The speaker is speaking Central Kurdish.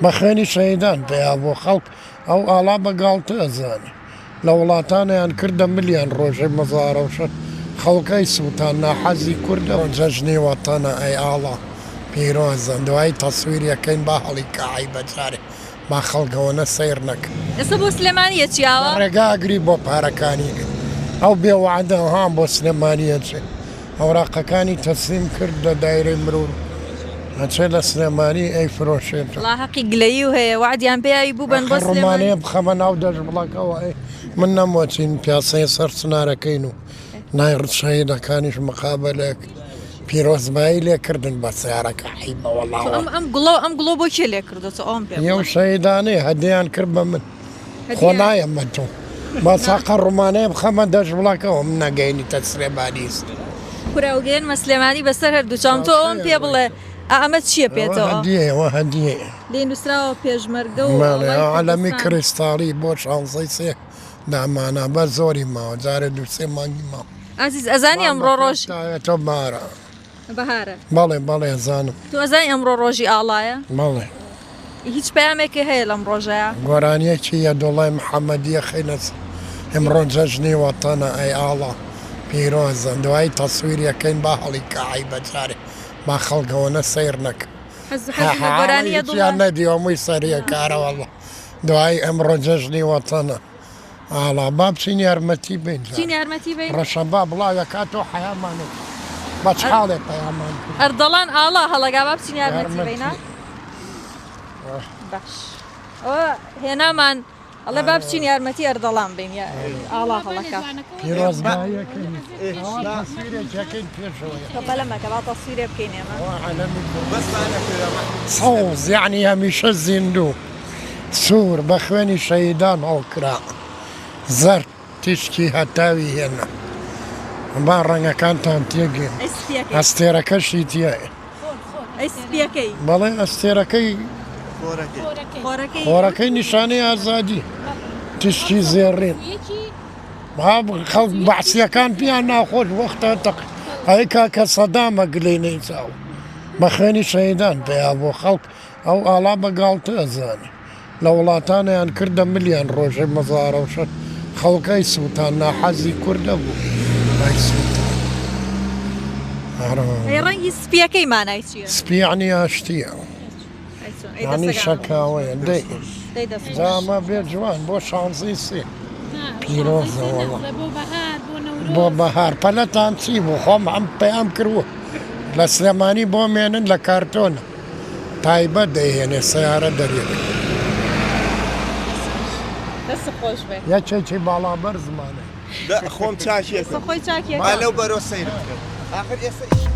بە خوێنی شەهیدان پەیا بوو خەڵک ئەو ئاڵا بە گاڵتە ئەزانی لە وڵاتانیان کردە ملیان ڕۆژێ مەزارە و شەر خەڵک ئەی سووتان ناحەزی کوردە جەژنی وەتەنە ئەی ئاڵا پیرۆزە دوایی تەسویر یەکەین با هەڵی کا عەیبە جارێ با خەڵک ئەوەنە سەیر نەکا. ئێستا بۆ سلێمانی ئەچی ئاوا؟ ڕێگا ئەگری بۆ پارەکانی ئەو بێ وەعدە ها بۆ سلێمانی ئەچێ ئەوراقەکانی تەسلیم کرد لە دایرەی مرور ئەچێ لە سلێمانی ئەیفرۆشێتەوە. وەڵا هەقی گلەیی و هەیە وەعدیان پێیاوی بووبەن بۆ ئەخە سلێمانی. ڕومانەیە بخەمە ناو دەشبڵەکەوە ئەی من نەموەچین پیاسەی سەر چنارەکەین و نای شەهیدەکانیش مقابەلەک پیرۆزبایی لێ کردن بە سیارەکە عەیبە وەڵا تۆ ئەم ئەم گوڵە ئەم گوڵە بۆ کێ لێ کردۆتەوە ئەوم پێ یەو بڵێ. شەهیدانەی هەدیان کرد بە من خۆ هەدیان نایەمە تۆ بە ساقە ڕومانەیە بخەمە دەشبڵەکەوە من نەگەینیتە سلێمانی کورە ئەو گەیەنمە سلێمانی بەسەر هەردوو چاوم تۆ ئەوم پێ بڵێ ئا ئەمە چییە ئەوە پێتەوە هەدیەیە ئەوە هەدیەیە لێ نووسراوە پێشمەرگە و بەڵێ ئاڵای ئەوە عەلەمی کوردستان. کریستاڵی بۆ شانزەی سێ دامانا بەس زۆری ماوە جارێ دوو سێ مانگی ماوە. ئازیز ئەزانی مام ئەمڕۆ بەخێر ڕۆژ تاوێتەوە بەهارە. بەهارە. بەڵێ بەڵێ ئەزانم. تۆ ئەزانی ئەمڕۆ ڕۆژی ئاڵایە؟ بەڵێ. هیچ پەیامێکێ هەیە لەم ڕۆژەیا؟ گۆرانیەکی یەدوڵای محەمەدیە خەینە سەر ئمڕۆ جەژنی وەتەنە ئەی ئاڵا پیرۆزە دوایی تەسویر یەکەین با هەڵی کا عەیبە جارێ با خەڵک ئەوەنە سەیر نەکا حەز حەزت لە گۆرانی هیچیان یەدوڵا؟ نەدیوە هەمووی سەریە کارە وەڵا دوایی ئەمڕۆ جەژنی وەتەنە ئاڵا با بچین یارمەتی بەین بچین یارمەتی بەین؟ ڕەشەبا بڵاوێکاتەوە حەیامان نەچێ بە چ حاڵێ پەیامان کرد ئەردەڵان ئاڵا هەڵەگا با بچین یارمەتی بەین ها؟ باش ئەوە هێنامان ئەڵێ با بچین یارمەتی ئەردەڵان بین ئاڵا هەڵەکە پیرۆزباییەکەین ئەوە تەسویرێکەکەین پێشەوەیە تۆ پەلە مەکە با تەسویرێ بکەین ئێمە ئەوە عەلەمی سەوز یەعنی هەمیشە زیندوو سوور بە خوێنی شەهیدان هەڵکرا زەرد تیشکی هەتاوی هێنا با ڕەنگەکانتان تێگەین ئەی سپیەکەی ئەستێرەکەشی تیایە ئەی سپیەکەی بەڵێ ئەستێرەکەی خۆرەکەی خۆرەکەی نیشانەی ئازادی تیشکی زێڕین خەڵک بەعسیەکان پیان ناخۆش وەختە تەق ئەی کاکە سەدامە گلەی نەیچاو بە خوێنی شەهیدان پەیا بوو خەڵک ئەو ئاڵا بە گاڵتە ئەزانی لە وڵاتانیان کردە ملیان ڕۆژێ مەزارە و شەر خەڵک ئەی سووتان ناحەزی کوردە بوو ئەی سووتان ئەی ڕەنگی سپیەکەی مانای چییە؟ سپی یەعنی ئاشتیە یانی شەکاوەیە دەی جا ئەمە بێ جوان بۆ شانزەی سێ پیرۆزە وەڵا بۆ بەهار پەلەتان چی بوو خۆم هەم پەیام کردووە لە سلێمانی بۆ مێنن لە کارتۆنە تایبەت دەیهێنێ سەیارە دەرێک دەست خۆش بێ یەکێکی باڵا بەرزمانە خۆم چاکیەکەم خۆی چاکیەکە لەو بەرۆ سەیرم کرد ئاخر ئێستا ئیش.